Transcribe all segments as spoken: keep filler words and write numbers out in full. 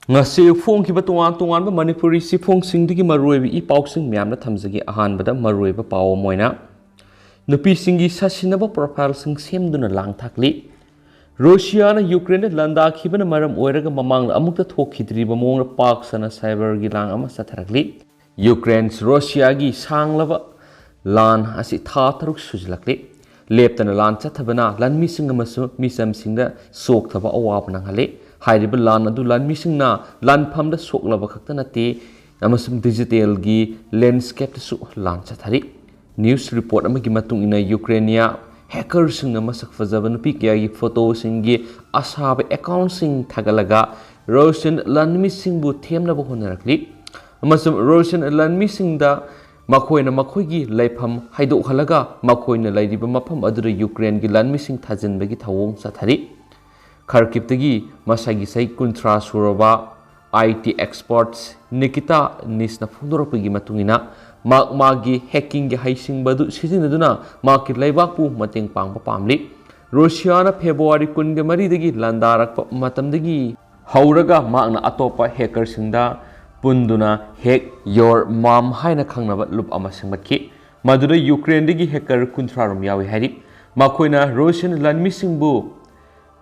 ꯉꯁꯤ ꯐꯣꯡꯈꯤꯕ ꯇꯣꯉꯥꯟ ꯇꯣꯉꯥꯟꯕ ꯃꯅꯤꯄꯨꯔꯤ ꯆꯦꯐꯣꯡꯁꯤꯡꯗꯒꯤ ꯃꯔꯨꯑꯣꯏꯕ ꯏ ꯄꯥꯎꯁꯤꯡ ꯃꯌꯥꯝꯅ ꯊꯝꯖꯒꯦ꯫ ꯑꯍꯥꯟꯕꯗ ꯃꯔꯨꯑꯣꯏꯕ ꯄꯥꯎ ꯑꯃ ꯑꯣꯏꯅ, ꯅꯨꯄꯤꯁꯤꯡꯒꯤ ꯁꯥꯁꯤꯟꯅꯕ ꯄ꯭ꯔꯣꯐꯥꯏꯜꯁꯤꯡ ꯁꯦꯝꯗꯨꯅ ꯂꯥꯡ ꯊꯥꯛꯂꯤ꯫ ꯔꯨꯁꯤꯌꯥꯅ ꯌꯨꯀ꯭ꯔꯦꯟꯗ ꯂꯥꯟꯗꯥꯈꯤꯕꯅ ꯃꯔꯝ ꯑꯣꯏꯔꯒ ꯃꯃꯥꯡꯗ ꯑꯃꯨꯛꯇ ꯊꯣꯛꯈꯤꯗ꯭ꯔꯤꯕ ꯃꯑꯣꯡꯗ ꯄꯥꯛ ꯁꯟꯅ ꯁꯥꯏꯕꯔꯒꯤ ꯂꯥꯡ ꯑꯃ ꯆꯠꯊꯔꯛꯂꯤ꯫ ꯌꯨꯀ꯭ꯔꯦꯟ ꯔꯨꯁꯤꯌꯥꯒꯤ ꯁꯥꯡꯂꯕ ꯂꯥꯟ ꯑꯁꯤ ꯊꯥ ꯇꯔꯨꯛ ꯁꯨꯖꯤꯜꯂꯛꯂꯤ꯫ ꯂꯦꯞꯇꯅ ꯂꯥꯟ ꯆꯠꯊꯕꯅ ꯂꯥꯟꯃꯤꯁꯤꯡ ꯑꯃꯁꯨꯡ ꯃꯤꯆꯝꯁꯤꯡꯗ ꯆꯣꯛꯊꯕ ꯑꯋꯥꯕ ꯅꯪꯍꯜꯂꯤ꯫ ꯍꯥꯏꯔꯤꯕ ꯂꯥꯟ ꯑꯗꯨ ꯂꯥꯟꯃꯤꯁꯤꯡꯅ ꯂꯥꯟꯐꯝꯗ ꯁꯣꯛꯂꯕ ꯈꯛꯇ ꯅꯠꯇꯦ, ꯑꯃꯁꯨꯡ ꯗꯤꯖꯤꯇꯦꯜꯒꯤ ꯂꯦꯟꯁꯀꯦꯞꯇꯁꯨ ꯂꯥꯟ ꯆꯠꯊꯔꯤ꯫ ꯅ꯭ꯌꯨꯁ ꯔꯤꯄꯣꯔꯠ ꯑꯃꯒꯤ ꯃꯇꯨꯡ ꯏꯟꯅ, ꯌꯨꯀ꯭ꯔꯦꯅꯤꯌꯥ ꯍꯦꯀꯔꯁꯤꯡꯅ ꯃꯁꯛ ꯐꯖꯕ ꯅꯨꯄꯤ ꯀꯌꯥꯒꯤ ꯐꯣꯇꯣꯁꯤꯡꯒꯤ ꯑꯁꯥꯕ ꯑꯦꯀꯥꯎꯟꯁꯤꯡ ꯊꯥꯒꯠꯂꯒ ꯔꯨꯁꯤꯌꯟ ꯂꯥꯟꯃꯤꯁꯤꯡꯕꯨ ꯊꯦꯝꯅꯕ ꯍꯣꯠꯅꯔꯛꯂꯤ, ꯑꯃꯁꯨꯡ ꯔꯨꯁꯤꯌꯟ ꯂꯥꯟꯃꯤꯁꯤꯡꯗ ꯃꯈꯣꯏꯅ ꯃꯈꯣꯏꯒꯤ ꯂꯩꯐꯝ ꯍꯥꯏꯗꯣꯛꯍꯜꯂꯒ ꯃꯈꯣꯏꯅ ꯂꯩꯔꯤꯕ ꯃꯐꯝ ꯑꯗꯨꯗ ꯌꯨꯀ꯭ꯔꯦꯟꯒꯤ ꯂꯥꯟꯃꯤꯁꯤꯡ ꯊꯥꯖꯤꯟꯕꯒꯤ ꯊꯧꯑꯣꯡ ꯆꯠꯊꯔꯤ꯫ ꯈꯔꯀꯤꯞꯇꯒꯤ ꯃꯁꯥꯒꯤ ꯆꯍꯤ ꯀꯨꯟꯊ꯭ꯔꯥ ꯁꯨꯔꯕ ꯑꯥꯏ ꯇꯤ ꯑꯦꯛꯁꯄꯔꯠꯁ ꯅꯤꯀꯤꯇꯥ ꯅꯤꯁꯅ ꯐꯣꯡꯗꯣꯔꯛꯄꯒꯤ ꯃꯇꯨꯡ ꯏꯟꯅ, ꯃꯍꯥꯛ ꯃꯥꯒꯤ ꯍꯦꯀꯤꯡꯒꯤ ꯍꯩꯁꯤꯡꯕ ꯑꯗꯨ ꯁꯤꯖꯤꯟꯅꯗꯨꯅ ꯃꯍꯥꯛꯀꯤ ꯂꯩꯕꯥꯛꯄꯨ ꯃꯇꯦꯡ ꯄꯥꯡꯕ ꯄꯥꯝꯂꯤ꯫ ꯔꯨꯁꯤꯌꯥꯅ ꯐꯦꯕ꯭ꯔꯨꯋꯥꯔꯤ ꯀꯨꯟꯒ ꯃꯔꯤꯗꯒꯤ ꯂꯥꯟꯗꯥꯔꯛꯄ ꯃꯇꯝꯗꯒꯤ ꯍꯧꯔꯒ ꯃꯍꯥꯛꯅ ꯑꯇꯣꯞꯄ ꯍꯦꯀꯔꯁꯤꯡꯗ ꯄꯨꯟꯗꯨꯅ Hack Your Mom ꯍꯥꯏꯅ ꯈꯪꯅꯕ ꯂꯨꯞ ꯑꯃ ꯁꯦꯝꯒꯠꯈꯤ꯫ ꯃꯗꯨꯗ ꯌꯨꯀ꯭ꯔꯦꯟꯗꯒꯤ ꯍꯦꯀꯔ ꯀꯨꯟꯊ꯭ꯔꯥ ꯔꯣꯝ ꯌꯥꯎꯏ ꯍꯥꯏꯔꯤ꯫ ꯃꯈꯣꯏꯅ ꯔꯨꯁꯤꯌꯟ ꯂꯥꯟꯃꯤꯁꯤꯡꯕꯨ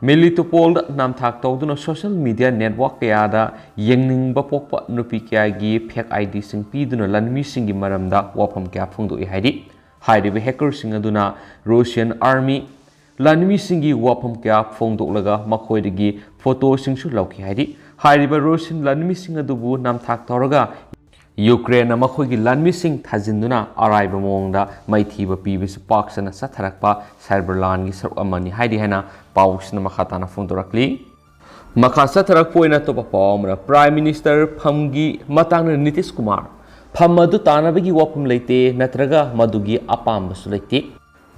ꯃꯦꯂꯤꯇꯣꯄꯣꯜꯗ ꯅꯝꯊꯥꯛ ꯇꯧꯗꯨꯅ ꯁꯣꯁꯤꯌꯦꯜ ꯃꯤꯗꯤꯌꯥ ꯅꯦꯠꯋꯥꯔꯛ ꯀꯌꯥꯗ ꯌꯦꯡꯅꯤꯡꯕ ꯄꯣꯛꯄ ꯅꯨꯄꯤ ꯀꯌꯥꯒꯤ ꯐꯦꯛ ꯑꯥꯏ ꯗꯤꯁꯤꯡ ꯄꯤꯗꯨꯅ ꯂꯥꯟꯃꯤꯁꯤꯡꯒꯤ ꯃꯔꯝꯗ ꯋꯥꯐꯝ ꯀꯌꯥ ꯐꯣꯡꯗꯣꯛꯏ ꯍꯥꯏꯔꯤ꯫ ꯍꯥꯏꯔꯤꯕ ꯍꯦꯀꯔꯁꯤꯡ ꯑꯗꯨꯅ ꯔꯨꯁꯤꯌꯟ ꯑꯥꯔꯃꯤ, ꯂꯥꯟꯃꯤꯁꯤꯡꯒꯤ ꯋꯥꯐꯝ ꯀꯌꯥ ꯐꯣꯡꯗꯣꯛꯂꯒ ꯃꯈꯣꯏꯗꯒꯤ ꯐꯣꯇꯣꯁꯤꯡꯁꯨ ꯂꯧꯈꯤ ꯍꯥꯏꯔꯤ꯫ ꯍꯥꯏꯔꯤꯕ ꯔꯨꯁꯤꯌꯟ ꯂꯥꯟꯃꯤꯁꯤꯡ ꯑꯗꯨꯕꯨ ꯅꯝꯊꯥꯛ ꯇꯧꯔꯒ ꯌꯨꯀ꯭ꯔꯦꯟꯅ ꯃꯈꯣꯏꯒꯤ ꯂꯥꯟꯃꯤꯁꯤꯡ ꯊꯥꯖꯤꯟꯗꯨꯅ ꯑꯔꯥꯏꯕ ꯃꯑꯣꯡꯗ ꯃꯥꯏꯊꯤꯕ ꯄꯤꯕꯁꯨ ꯄꯥꯛ ꯁꯟꯅ ꯆꯠꯊꯔꯛꯄ ꯁꯥꯏꯕꯔ ꯂꯥꯟꯒꯤ ꯁꯔꯨꯛ ꯑꯃꯅꯤ ꯍꯥꯏꯔꯤ ꯍꯥꯏꯅ ꯄꯥꯎꯁꯤꯅ ꯃꯈꯥ ꯇꯥꯅ ꯐꯣꯡꯗꯣꯔꯛꯂꯤ꯫ ꯃꯈꯥ ꯆꯠꯊꯔꯛꯄ ꯑꯣꯏꯅ ꯑꯇꯣꯞꯄ ꯄꯥꯎ ꯑꯃꯅ, ꯄ꯭ꯔꯥꯏꯝ ꯃꯤꯅꯤꯁꯇꯔ ꯐꯝꯒꯤ ꯃꯇꯥꯡꯗ ꯅꯤꯇꯤꯁ ꯀꯨꯃꯥꯔ, ꯐꯝ ꯑꯗꯨ ꯇꯥꯅꯕꯒꯤ ꯋꯥꯐꯝ ꯂꯩꯇꯦ ꯅꯠꯇ꯭ꯔꯒ ꯃꯗꯨꯒꯤ ꯑꯄꯥꯝꯕꯁꯨ ꯂꯩꯇꯦ꯫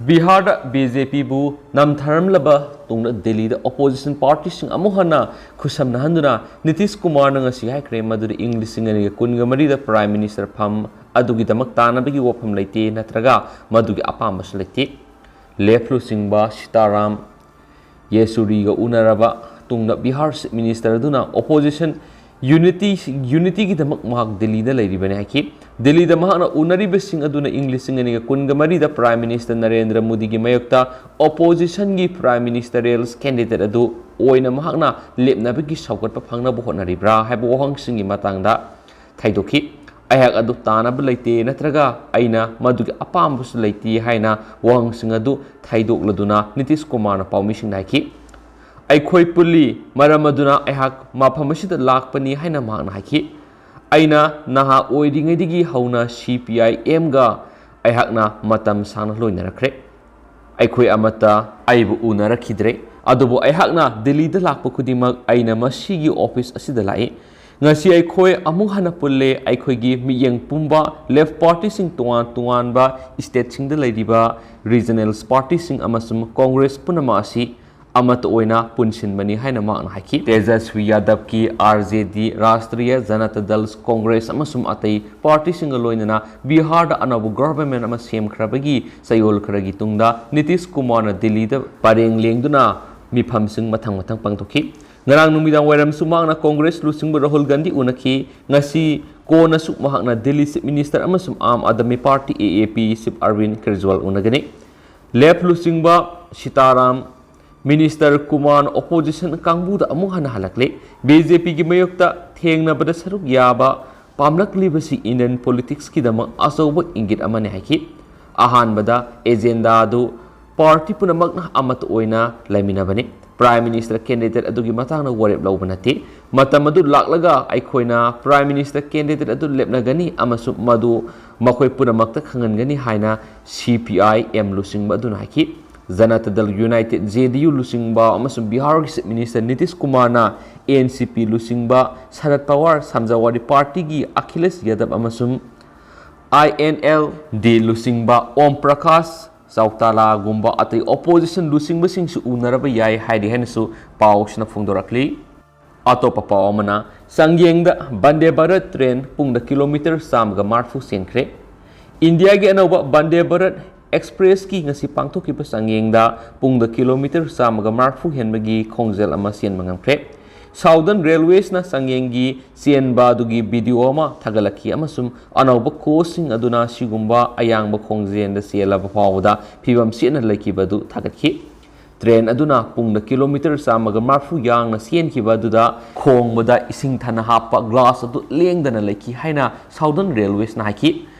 ꯕꯤꯍꯥꯔꯗ ꯕꯤ ꯖꯦ ꯄꯤꯕꯨ ꯅꯝꯊꯔꯝꯂꯕ ꯇꯨꯡꯗ ꯗꯦꯜꯂꯤꯗ ꯑꯣꯄꯣꯖꯤꯁꯟ ꯄꯥꯔꯇꯤꯁꯤꯡ ꯑꯃꯨꯛ ꯍꯟꯅ ꯈꯨꯠꯁꯝꯅꯍꯟꯗꯨꯅ ꯅꯤꯇꯤꯁ ꯀꯨꯃꯥꯔꯅ ꯉꯁꯤ ꯍꯥꯏꯈ꯭ꯔꯦ ꯃꯗꯨꯗꯤ ꯏꯪ ꯂꯤꯁꯤꯡ ꯑꯅꯤꯒ ꯀꯨꯟꯒ ꯃꯔꯤꯗ ꯄ꯭ꯔꯥꯏꯝ ꯃꯤꯅꯤꯁꯇꯔ ꯐꯝ ꯑꯗꯨꯒꯤꯗꯃꯛ ꯇꯥꯅꯕꯒꯤ ꯋꯥꯐꯝ ꯂꯩꯇꯦ ꯅꯠꯇ꯭ꯔꯒ ꯃꯗꯨꯒꯤ ꯑꯄꯥꯝꯕꯁꯨ ꯂꯩꯇꯦ꯫ ꯂꯦꯐ ꯂꯨꯆꯤꯡꯕ ꯁꯤꯇꯥꯔꯥꯝ ꯌꯦꯆꯨꯔꯤꯒ ꯎꯅꯔꯕ ꯇꯨꯡꯗ ꯕꯤꯍꯥꯔ ꯆꯤꯐ ꯃꯤꯅꯤꯁꯇꯔ ꯑꯗꯨꯅ ꯑꯣꯄꯣꯖꯤꯁꯟ ꯌꯨꯅꯤꯇꯤ ꯌꯨꯅꯤꯇꯤꯒꯤꯗꯃꯛ ꯃꯍꯥꯛ ꯗꯤꯜꯂꯤꯗ ꯂꯩꯔꯤꯕꯅꯤ ꯍꯥꯏꯈꯤ꯫ ꯗꯤꯜꯂꯤꯗ ꯃꯍꯥꯛꯅ ꯎꯅꯔꯤꯕꯁꯤꯡ ꯑꯗꯨꯅ ꯏꯪ ꯂꯤꯁꯤꯡ ꯑꯅꯤꯒ ꯀꯨꯟꯒ ꯃꯔꯤꯗ Prime Minister ꯅꯔꯦꯟꯗ꯭ꯔ ꯃꯣꯗꯤꯒꯤ ꯃꯥꯌꯣꯛꯇ oppositionꯒꯤ Prime Ministerial candidate ꯑꯗꯨ ꯑꯣꯏꯅ ꯃꯍꯥꯛꯅ ꯂꯦꯞꯅꯕꯒꯤ ꯁꯧꯒꯠꯄ ꯐꯪꯅꯕ ꯍꯣꯠꯅꯔꯤꯕ꯭ꯔꯥ ꯍꯥꯏꯕ ꯋꯥꯍꯪꯁꯤꯡꯒꯤ ꯃꯇꯥꯡꯗ ꯊꯩꯗꯣꯛꯈꯤ꯫ "ꯑꯩꯍꯥꯛ ꯑꯗꯨ ꯇꯥꯅꯕ ꯂꯩꯇꯦ, ꯅꯠꯇ꯭ꯔꯒ ꯑꯩꯅ ꯃꯗꯨꯒꯤ ꯑꯄꯥꯝꯕꯁꯨ ꯂꯩꯇꯦ" ꯍꯥꯏꯅ ꯋꯥꯍꯪꯁꯤꯡ ꯑꯗꯨ ꯊꯩꯗꯣꯛꯂꯗꯨꯅ ꯅꯤꯇꯤꯁ ꯀꯨꯃꯥꯔꯅ ꯄꯥꯎꯃꯤꯁꯤꯡꯗ ꯍꯥꯏꯈꯤ꯫ "ꯑꯩꯈꯣꯏ ꯄꯨꯜꯂꯤ, ꯃꯔꯝ ꯑꯗꯨꯅ ꯑꯩꯍꯥꯛ ꯃꯐꯝ ꯑꯁꯤꯗ ꯂꯥꯛꯄꯅꯤ" ꯍꯥꯏꯅ ꯃꯍꯥꯛꯅ ꯍꯥꯏꯈꯤ꯫ "ꯑꯩꯅ ꯅꯍꯥ ꯑꯣꯏꯔꯤꯉꯩꯗꯒꯤ ꯍꯧꯅ CPIMꯒ ꯑꯩꯍꯥꯛꯅ ꯃꯇꯝ ꯁꯥꯡꯅ ꯂꯣꯏꯅꯔꯛꯈ꯭ꯔꯦ꯫ ꯑꯩꯈꯣꯏ ꯑꯃꯠꯇ ꯑꯩꯕꯨ ꯎꯅꯔꯛꯈꯤꯗ꯭ꯔꯦ, ꯑꯗꯨꯕꯨ ꯑꯩꯍꯥꯛꯅ ꯗꯤꯜꯂꯤꯗ ꯂꯥꯛꯄ ꯈꯨꯗꯤꯡꯃꯛ ꯑꯩꯅ ꯃꯁꯤꯒꯤ office ꯑꯁꯤꯗ ꯂꯥꯛꯏ꯫ ꯉꯁꯤ ꯑꯩꯈꯣꯏ ꯑꯃꯨꯛ ꯍꯟꯅ ꯄꯨꯜꯂꯦ꯫ ꯑꯩꯈꯣꯏꯒꯤ ꯃꯤꯠꯌꯦꯡ ꯄꯨꯝꯕ left partyꯁꯤꯡ, ꯇꯣꯉꯥꯟ ꯇꯣꯉꯥꯟꯕ stateꯁꯤꯡꯗ ꯂꯩꯔꯤꯕ regional partyꯁꯤꯡ ꯑꯃꯁꯨꯡ Congress ꯄꯨꯝꯅꯃꯛ ꯑꯁꯤ ꯑꯃꯠꯇ ꯑꯣꯏꯅ ꯄꯨꯟꯁꯤꯟꯕꯅꯤ" ꯍꯥꯏꯅ ꯃꯍꯥꯛꯅ ꯍꯥꯏꯈꯤ꯫ ꯇꯦꯖꯁ꯭ꯋꯤ ꯌꯥꯗꯕꯀꯤ RJD, Rashtriya Janata Dal, Congress ꯑꯃꯁꯨꯡ ꯑꯇꯩ partyꯁꯤꯡꯒ ꯂꯣꯏꯅꯅ ꯕꯤꯍꯥꯔꯗ ꯑꯅꯧꯕ government ꯑꯃ ꯁꯦꯝꯈ꯭ꯔꯕꯒꯤ ꯆꯌꯣꯜ ꯈꯔꯒꯤ ꯇꯨꯡꯗ ꯅꯤꯇꯤꯁ ꯀꯨꯃꯥꯔꯅ ꯗꯤꯜꯂꯤꯗ ꯄꯔꯦꯡ ꯂꯦꯡꯗꯨꯅ ꯃꯤꯐꯝꯁꯤꯡ ꯃꯊꯪ ꯃꯊꯪ ꯄꯥꯡꯊꯣꯛꯈꯤ꯫ ꯉꯔꯥꯡ ꯅꯨꯃꯤꯗꯥꯡ ꯋꯥꯏꯔꯝꯁꯨ ꯃꯍꯥꯛꯅ Congress ꯂꯨꯆꯤꯡꯕ ꯔꯥꯍꯨꯜ ꯒꯥꯟꯙꯤ ꯎꯅꯈꯤ꯫ ꯉꯁꯤ ꯀꯣꯟꯅꯁꯨ ꯃꯍꯥꯛꯅ ꯗꯤꯜꯂꯤ Chief Minister ꯑꯃꯁꯨꯡ Aam Aadmi party, AAP, Chief Arvind Kejriwal ꯎꯅꯒꯅꯤ꯫ Left ꯂꯨꯆꯤꯡꯕ ꯁꯤꯇꯥꯔꯥꯝ, Minister ꯀꯨꯃꯥꯔ opposition ꯀꯥꯡꯕꯨꯗ ꯑꯃꯨꯛ ꯍꯟꯅ ꯍꯜꯂꯛꯂꯦ꯫ BJPꯒꯤ ꯃꯥꯌꯣꯛꯇ ꯊꯦꯡꯅꯕꯗ ꯁꯔꯨꯛ ꯌꯥꯕ ꯄꯥꯝꯂꯛꯂꯤꯕꯁꯤ Indian politicsꯀꯤꯗꯃꯛ ꯑꯆꯧꯕ ꯏꯪꯒꯤꯠ ꯑꯃꯅꯤ ꯍꯥꯏꯈꯤ꯫ ꯑꯍꯥꯟꯕꯗ agenda ꯑꯗꯨ party ꯄꯨꯝꯅꯃꯛꯅ ꯑꯃꯠꯇ ꯑꯣꯏꯅ ꯂꯩꯃꯤꯟꯅꯕꯅꯤ꯫ Prime Minister candidate ꯑꯗꯨꯒꯤ ꯃꯇꯥꯡꯗ ꯋꯥꯔꯦꯞ ꯂꯧꯕ ꯅꯠꯇꯦ꯫ ꯃꯇꯝ ꯑꯗꯨ ꯂꯥꯛꯂꯒ ꯑꯩꯈꯣꯏꯅ Prime Minister candidate ꯑꯗꯨ ꯂꯦꯞꯅꯒꯅꯤ ꯑꯃꯁꯨꯡ ꯃꯗꯨ ꯃꯈꯣꯏ ꯄꯨꯝꯅꯃꯛꯇ ꯈꯪꯍꯟꯒꯅꯤ ꯍꯥꯏꯅ CPIM ꯂꯨꯆꯤꯡꯕ ꯑꯗꯨꯅ ꯍꯥꯏꯈꯤ꯫ Janata Dal United, JDU ꯂꯨꯆꯤꯡꯕ ꯑꯃꯁꯨꯡ ꯕꯤꯍꯥꯔꯒꯤ Chief Minister ꯅꯤꯇꯤꯁ ꯀꯨꯃꯥꯔꯅ NCP ꯂꯨꯆꯤꯡꯕ ꯁꯔꯗ ꯄꯋꯥꯔ, ꯁꯃꯥꯖꯋꯥꯗꯤ partyꯒꯤ ꯑꯈꯤꯂꯦꯁ ꯌꯥꯗꯕ ꯑꯃꯁꯨꯡ INLD ꯂꯨꯆꯤꯡꯕ ꯑꯣꯝ ꯄ꯭ꯔꯀꯥꯁ ꯆꯧꯇꯥꯂꯥꯒꯨꯝꯕ ꯑꯇꯩ opposition ꯂꯨꯆꯤꯡꯕꯁꯤꯡꯁꯨ ꯎꯅꯔꯕ ꯌꯥꯏ ꯍꯥꯏꯔꯤ ꯍꯥꯏꯅꯁꯨ ꯄꯥꯎꯁꯤꯅ ꯐꯣꯡꯗꯣꯔꯛꯂꯤ꯫ ꯑꯇꯣꯞꯄ ꯄꯥꯎ ꯑꯃꯅ, ꯆꯥꯡꯌꯦꯡꯗ ꯚꯟꯗꯦ ꯚꯥꯔꯠ train ꯄꯨꯡꯗ kilometre ꯆꯥꯝꯃꯒ ꯃꯔꯤꯐꯨ ꯆꯦꯟꯈ꯭ꯔꯦ꯫ ꯏꯟꯗꯤꯌꯥꯒꯤ ꯑꯅꯧꯕ ꯚꯟꯗꯦ ꯚꯥꯔꯠ Expressꯀꯤ ꯉꯁꯤ ꯄꯥꯡꯊꯣꯛꯈꯤꯕ ꯆꯥꯡꯌꯦꯡꯗ ꯄꯨꯡꯗ kilometre ꯆꯥꯝꯃꯒ ꯃꯔꯤꯐꯨ ꯍꯦꯟꯕꯒꯤ ꯈꯣꯡꯖꯦꯜ ꯑꯃ ꯆꯦꯟꯕ ꯉꯝꯈ꯭ꯔꯦ꯫ Southern Railwaysꯅ ꯆꯥꯡꯌꯦꯡꯒꯤ ꯆꯦꯟꯕ ꯑꯗꯨꯒꯤ video ꯑꯃ ꯊꯥꯒꯠꯂꯛꯈꯤ ꯑꯃꯁꯨꯡ ꯑꯅꯧꯕ coachꯁꯤꯡ ꯑꯗꯨꯅ ꯁꯤꯒꯨꯝꯕ ꯑꯌꯥꯡꯕ ꯈꯣꯡꯖꯦꯜꯗ ꯆꯦꯜꯂꯕ ꯐꯥꯎꯕꯗ ꯐꯤꯕꯝ ꯁꯤꯠꯅ ꯂꯩꯈꯤꯕ ꯑꯗꯨ ꯊꯥꯒꯠꯈꯤ꯫ Train ꯑꯗꯨꯅ ꯄꯨꯡꯗ kilometre ꯆꯥꯝꯃꯒ ꯃꯔꯤꯐꯨ ꯌꯥꯡꯅ ꯆꯦꯟꯈꯤꯕ ꯑꯗꯨꯗ ꯈꯣꯡꯕꯗ ꯏꯁꯤꯡ ꯊꯟꯅ ꯍꯥꯞꯄ glass ꯑꯗꯨ ꯂꯦꯡꯗꯅ ꯂꯩꯈꯤ ꯍꯥꯏꯅ Southern Railwaysꯅ ꯍꯥꯏꯈꯤ꯫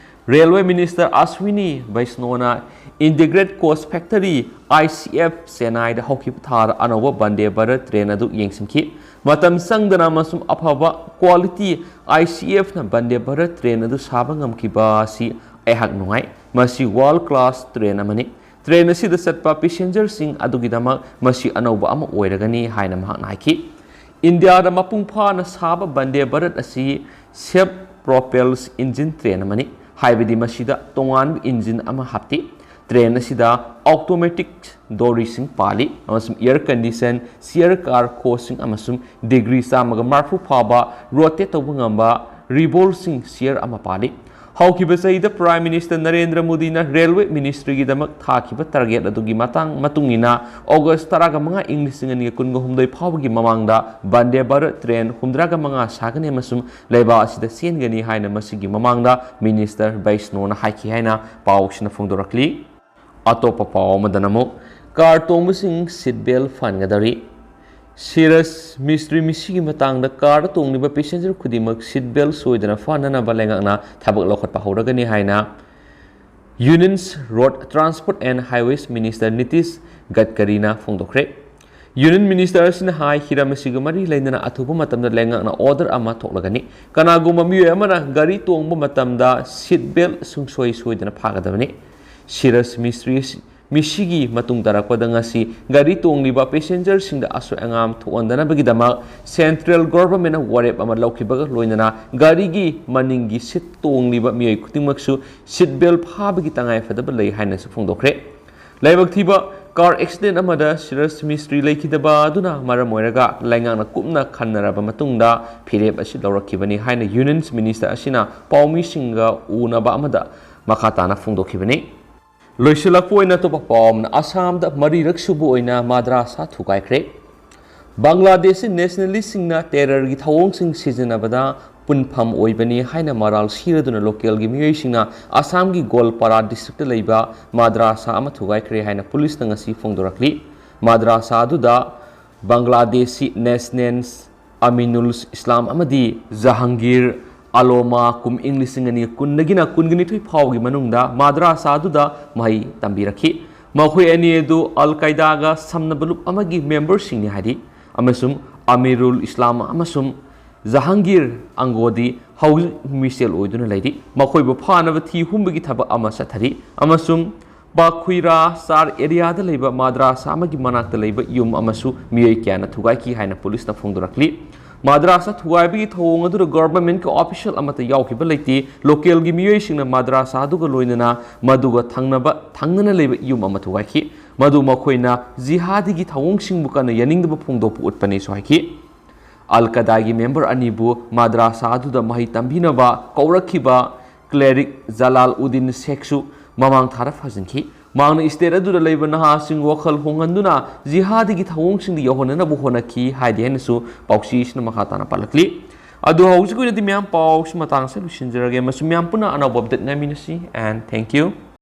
Railway Minister Ashwini Vaishnaoꯅ Integrated Coach Factory, ICF, ꯆꯦꯟꯅꯥꯏꯗ ꯍꯧꯈꯤꯕ ꯊꯥꯗ ꯑꯅꯧꯕ Vande Bharat train ꯑꯗꯨ ꯌꯦꯡꯁꯤꯟꯈꯤ꯫ ꯃꯇꯝ ꯆꯪꯗꯅ ꯑꯃꯁꯨꯡ ꯑꯐꯕ quality ICFꯅ Vande Bharat train ꯑꯗꯨ ꯁꯥꯕ ꯉꯝꯈꯤꯕ ꯑꯁꯤ ꯑꯩꯍꯥꯛ ꯅꯨꯡꯉꯥꯏ꯫ ꯃꯁꯤ world class train ꯑꯃꯅꯤ꯫ Train ꯑꯁꯤꯗ ꯆꯠꯄ passengerꯁꯤꯡ ꯑꯗꯨꯒꯤꯗꯃꯛ ꯃꯁꯤ ꯑꯅꯧꯕ ꯑꯃ ꯑꯣꯏꯔꯒꯅꯤ ꯍꯥꯏꯅ ꯃꯍꯥꯛꯅ ꯍꯥꯏꯈꯤ꯫ ꯏꯟꯗꯤꯌꯥꯗ ꯃꯄꯨꯡ ꯐꯥꯅ ꯁꯥꯕ Vande Bharat ꯑꯁꯤ self propelled engine train ꯑꯃꯅꯤ, ꯍꯥꯏꯕꯗꯤ ꯃꯁꯤꯗ ꯇꯣꯉꯥꯟꯕ engine ꯑꯃ ꯍꯥꯞꯇꯦ꯫ Train ꯑꯁꯤꯗ automatic ꯗꯣꯔꯤꯁꯤꯡ ꯄꯥꯜꯂꯤ ꯑꯃꯁꯨꯡ air condition, chair car coachꯁꯤꯡ ꯑꯃꯁꯨꯡ degree ꯆꯥꯝꯃꯒ ꯃꯔꯤꯐꯨ ꯐꯥꯎꯕ rotate ꯇꯧꯕ ꯉꯝꯕ revolving chair ꯑꯃ ꯄꯥꯜꯂꯤ꯫ ꯍꯧꯈꯤꯕ ꯆꯍꯤꯗ Prime Minister ꯅꯔꯦꯟꯗ꯭ꯔ ꯃꯣꯗꯤꯅ Railway Ministryꯒꯤꯗꯃꯛ ꯊꯥꯈꯤꯕ target ꯑꯗꯨꯒꯤ ꯃꯇꯥꯡ ꯃꯇꯨꯡ ꯏꯟꯅ, August ꯇꯔꯥꯃꯉꯥ, ꯏꯪ ꯂꯤꯁꯤꯡ ꯑꯅꯤꯒ ꯀꯨꯟꯒ ꯍꯨꯝꯗꯣꯏ ꯐꯥꯎꯕꯒꯤ ꯃꯃꯥꯡꯗ Vande Bharat train ꯍꯨꯝꯗ꯭ꯔꯥꯒ ꯃꯉꯥ ꯁꯥꯒꯅꯤ ꯑꯃꯁꯨꯡ ꯂꯩꯕꯥꯛ ꯑꯁꯤꯗ ꯆꯦꯟꯒꯅꯤ ꯍꯥꯏꯅ ꯃꯁꯤꯒꯤ ꯃꯃꯥꯡꯗ Minister ꯕꯩꯁꯅꯣꯅ ꯍꯥꯏꯈꯤ ꯍꯥꯏꯅ ꯄꯥꯎꯁꯤꯅ ꯐꯣꯡꯗꯣꯔꯛꯂꯤ꯫ ꯑꯇꯣꯞꯄ ꯄꯥꯎ ꯑꯃꯗꯅ ꯑꯃꯨꯛ, car ꯇꯣꯡꯕꯁꯤꯡ seat belt ꯐꯥꯟꯒꯗꯧꯔꯤ꯫ ꯁꯤꯔꯁ ꯃꯤꯁꯇ꯭ꯔꯤ ꯃꯤꯁꯤꯒꯤ ꯃꯇꯥꯡꯗ car ꯇꯣꯡꯂꯤꯕ passenger ꯈꯨꯗꯤꯡꯃꯛ seat belt ꯁꯣꯏꯗꯅ ꯐꯥꯟꯅꯅꯕ ꯂꯩꯉꯥꯛꯅ ꯊꯕꯛ ꯂꯧꯈꯠꯄ ꯍꯧꯔꯒꯅꯤ ꯍꯥꯏꯅ Union Road Transport and Highways Minister Nitish ꯒꯗꯀꯔꯤꯅ ꯐꯣꯡꯗꯣꯛꯈ꯭ꯔꯦ꯫ Union Minister ꯑꯁꯤꯅ ꯍꯥꯏ, ꯍꯤꯔꯝ ꯑꯁꯤꯒ ꯃꯔꯤ ꯂꯩꯅꯅ ꯑꯊꯨꯕ ꯃꯇꯝꯗ ꯂꯩꯉꯥꯛꯅ order ꯑꯃ ꯊꯣꯛꯂꯒꯅꯤ꯫ ꯀꯅꯥꯒꯨꯝꯕ ꯃꯤꯑꯣꯏ ꯑꯃꯅ ꯒꯥꯔꯤ ꯇꯣꯡꯕ ꯃꯇꯝꯗ seat belt ꯁꯨꯡꯁꯣꯏ ꯁꯣꯏꯗꯅ ꯐꯥꯒꯗꯕꯅꯤ꯫ ꯁꯤꯔꯁ ꯃꯤꯁꯇ꯭ꯔꯤ ꯃꯤꯁꯤꯒꯤ ꯃꯇꯨꯡ ꯇꯥꯔꯛꯄꯗ ꯉꯁꯤ ꯒꯥꯔꯤ ꯇꯣꯡꯂꯤꯕ passengerꯁꯤꯡꯗ ꯑꯁꯣꯏ ꯑꯉꯥꯝ ꯊꯣꯛꯍꯟꯗꯅꯕꯒꯤꯗꯃꯛ Central Governmentꯅ ꯋꯥꯔꯦꯞ ꯑꯃ ꯂꯧꯈꯤꯕꯒ ꯂꯣꯏꯅꯅ ꯒꯥꯔꯤꯒꯤ ꯃꯅꯤꯡꯒꯤ seat ꯇꯣꯡꯂꯤꯕ ꯃꯤꯑꯣꯏ ꯈꯨꯗꯤꯡꯃꯛꯁꯨ seat belt ꯐꯥꯕꯒꯤ ꯇꯉꯥꯏꯐꯗꯕ ꯂꯩ ꯍꯥꯏꯅꯁꯨ ꯐꯣꯡꯗꯣꯛꯈ꯭ꯔꯦ꯫ ꯂꯥꯏꯕꯛ ꯊꯤꯕ, car accident ꯑꯃꯗ ꯁꯤꯔꯁ ꯃꯤꯁꯇ꯭ꯔꯤ ꯂꯩꯈꯤꯗꯕ ꯑꯗꯨꯅ ꯃꯔꯝ ꯑꯣꯏꯔꯒ ꯂꯩꯉꯥꯛꯅ ꯀꯨꯞꯅ ꯈꯟꯅꯔꯕ ꯃꯇꯨꯡꯗ ꯐꯤꯔꯦꯞ ꯑꯁꯤ ꯂꯧꯔꯛꯈꯤꯕꯅꯤ ꯍꯥꯏꯅ Union Minister ꯑꯁꯤꯅ ꯄꯥꯎꯃꯤꯁꯤꯡꯒ ꯎꯅꯕ ꯑꯃꯗ ꯃꯈꯥ ꯇꯥꯅ ꯐꯣꯡꯗꯣꯛꯈꯤꯕꯅꯤ꯫ ꯂꯣꯏꯁꯤꯜꯂꯛꯄ ꯑꯣꯏꯅ ꯑꯇꯣꯞꯄ ꯄꯥꯎ ꯑꯃꯅ, ꯑꯁꯥꯝꯗ ꯃꯔꯤꯔꯛ ꯁꯨꯕ ꯑꯣꯏꯅ ꯃꯗ꯭ꯔꯥꯁꯥ ꯊꯨꯒꯥꯏꯈ꯭ꯔꯦ꯫ ꯕꯪꯒ꯭ꯂꯥꯗꯦꯁꯤ ꯅꯦꯁꯅꯦꯂꯤꯁꯁꯤꯡꯅ ꯇꯦꯔꯔꯒꯤ ꯊꯧꯑꯣꯡꯁꯤꯡ ꯁꯤꯖꯤꯟꯅꯕꯗ ꯄꯨꯟꯐꯝ ꯑꯣꯏꯕꯅꯤ ꯍꯥꯏꯅ ꯃꯔꯥꯜ ꯁꯤꯔꯗꯨꯅ ꯂꯣꯀꯦꯜꯒꯤ ꯃꯤꯑꯣꯏꯁꯤꯡꯅ ꯑꯁꯥꯝꯒꯤ ꯒꯣꯜꯄꯥꯔꯥ ꯗꯤꯁꯇ꯭ꯔꯤꯛꯇ ꯂꯩꯕ ꯃꯥꯗ꯭ꯔꯥꯁꯥ ꯑꯃ ꯊꯨꯒꯥꯏꯈ꯭ꯔꯦ ꯍꯥꯏꯅ ꯄꯨꯂꯤꯁꯅ ꯉꯁꯤ ꯐꯣꯡꯗꯣꯔꯛꯂꯤ꯫ ꯃꯥꯗ꯭ꯔꯥꯁꯥ ꯑꯗꯨꯗ ꯕꯪꯒ꯭ꯂꯥꯗꯦꯁꯤ ꯅꯦꯁꯅꯦꯟꯁ ꯑꯃꯤꯅꯨꯜ ꯏꯁꯂꯥꯝ ꯑꯃꯗꯤ ꯖꯍꯥꯡꯒꯤꯔ ꯑꯂꯣꯃꯥ ꯀꯨꯝ ꯏꯪ ꯂꯤꯁꯤꯡ ꯑꯅꯤ ꯀꯨꯟꯗꯒꯤꯅ ꯀꯨꯟꯒ ꯅꯤꯊꯣꯏ ꯐꯥꯎꯒꯤ ꯃꯅꯨꯡꯗ ꯃꯥꯗ꯭ꯔꯥꯁꯥ ꯑꯗꯨꯗ ꯃꯍꯩ ꯇꯝꯕꯤꯔꯛꯈꯤ꯫ ꯃꯈꯣꯏ ꯑꯅꯤ ꯑꯗꯨ ꯑꯜ ꯀꯥꯏꯗꯥꯒ ꯁꯝꯅꯕ ꯂꯨꯞ ꯑꯃꯒꯤ ꯃꯦꯝꯕꯔꯁꯤꯡꯅꯤ ꯍꯥꯏꯔꯤ ꯑꯃꯁꯨꯡ ꯑꯃꯤꯔꯨꯜ ꯏꯁꯂꯥꯝ ꯑꯃꯁꯨꯡ ꯖꯍꯥꯡꯒꯤꯔ ꯑꯪꯒꯣꯗꯤ ꯍꯧꯖꯤꯛ ꯃꯤꯁꯦꯜ ꯑꯣꯏꯗꯨꯅ ꯂꯩꯔꯤ꯫ ꯃꯈꯣꯏꯕꯨ ꯐꯥꯅꯕ ꯊꯤ ꯍꯨꯝꯕꯒꯤ ꯊꯕꯛ ꯑꯃ ꯆꯠꯊꯔꯤ ꯑꯃꯁꯨꯡ ꯄꯥꯈꯨꯏꯔꯥ ꯆꯥꯔ ꯑꯦꯔꯤꯌꯥꯗ ꯂꯩꯕ ꯃꯥꯗ꯭ꯔꯥꯁꯥ ꯑꯃꯒꯤ ꯃꯅꯥꯛꯇ ꯂꯩꯕ ꯌꯨꯝ ꯑꯃꯁꯨ ꯃꯤꯑꯣꯏ ꯀꯌꯥꯅ ꯊꯨꯒꯥꯏꯈꯤ ꯍꯥꯏꯅ ꯄꯨꯂꯤꯁꯅ ꯐꯣꯡꯗꯣꯔꯛꯂꯤ꯫ ꯃꯥꯗ꯭ꯔꯥꯁꯥ ꯊꯨꯒꯥꯏꯕꯒꯤ ꯊꯧꯑꯣꯡ ꯑꯗꯨꯗ ꯒꯚꯔꯟꯃꯦꯟꯠꯀꯤ ꯑꯣꯐꯤꯁꯤꯌꯦꯜ ꯑꯃꯠꯇ ꯌꯥꯎꯈꯤꯕ ꯂꯩꯇꯦ꯫ ꯂꯣꯀꯦꯜꯒꯤ ꯃꯤꯑꯣꯏꯁꯤꯡꯅ ꯃꯥꯗ꯭ꯔꯥꯁꯥ ꯑꯗꯨꯒ ꯂꯣꯏꯅꯅ ꯃꯗꯨꯒ ꯊꯪꯅꯕ ꯊꯪꯅꯅ ꯂꯩꯕ ꯌꯨꯝ ꯑꯃ ꯊꯨꯒꯥꯏꯈꯤ, ꯃꯗꯨ ꯃꯈꯣꯏꯅ ꯖꯤꯍꯥꯗꯤꯒꯤ ꯊꯧꯑꯣꯡꯁꯤꯡꯕꯨ ꯀꯟꯅ ꯌꯥꯅꯤꯡꯗꯕ ꯐꯣꯡꯗꯣꯛꯄ ꯎꯠꯄꯅꯦꯁꯨ ꯍꯥꯏꯈꯤ꯫ ꯑꯜ ꯀꯗꯥꯒꯤ ꯃꯦꯝꯕꯔ ꯑꯅꯤꯕꯨ ꯃꯥꯗ꯭ꯔꯥꯁꯥ ꯑꯗꯨꯗ ꯃꯍꯩ ꯇꯝꯕꯤꯅꯕ ꯀꯧꯔꯛꯈꯤꯕ ꯀ꯭ꯂꯦꯔꯤꯛ ꯖꯂꯥꯜ ꯎꯗꯤꯟ ꯁꯦꯈꯁꯨ ꯃꯃꯥꯡ ꯊꯥꯗ ꯐꯥꯖꯤꯟꯈꯤ꯫ ꯃꯍꯥꯛꯅ ꯁ꯭ꯇꯦꯠ ꯑꯗꯨꯗ ꯂꯩꯕ ꯅꯍꯥꯁꯤꯡ ꯋꯥꯈꯜ ꯍꯣꯡꯍꯟꯗꯨꯅ ꯖꯤꯍꯥꯗꯤꯒꯤ ꯊꯧꯑꯣꯡꯁꯤꯡꯗ ꯌꯧꯍꯟꯅꯅꯕ ꯍꯣꯠꯅꯈꯤ ꯍꯥꯏꯗꯤ ꯍꯥꯏꯅꯁꯨ ꯄꯥꯎꯆꯦꯁꯤꯅ ꯃꯈꯥ ꯇꯥꯅ ꯄꯜꯂꯛꯂꯤ꯫ ꯑꯗꯨ ꯍꯧꯖꯤꯛꯀꯤ ꯑꯣꯏꯅꯗꯤ ꯃꯌꯥꯝ ꯄꯥꯎꯁꯤ ꯃꯇꯥꯡꯁꯤꯗ ꯂꯣꯏꯁꯤꯟꯖꯔꯒꯦ꯫ ꯃꯁꯤ ꯃꯌꯥꯝ ꯄꯨꯟꯅ ꯑꯅꯧꯕ ꯑꯞꯗꯦꯠ ꯉꯥꯏꯃꯤꯟꯅꯁꯤ꯫ And thank you.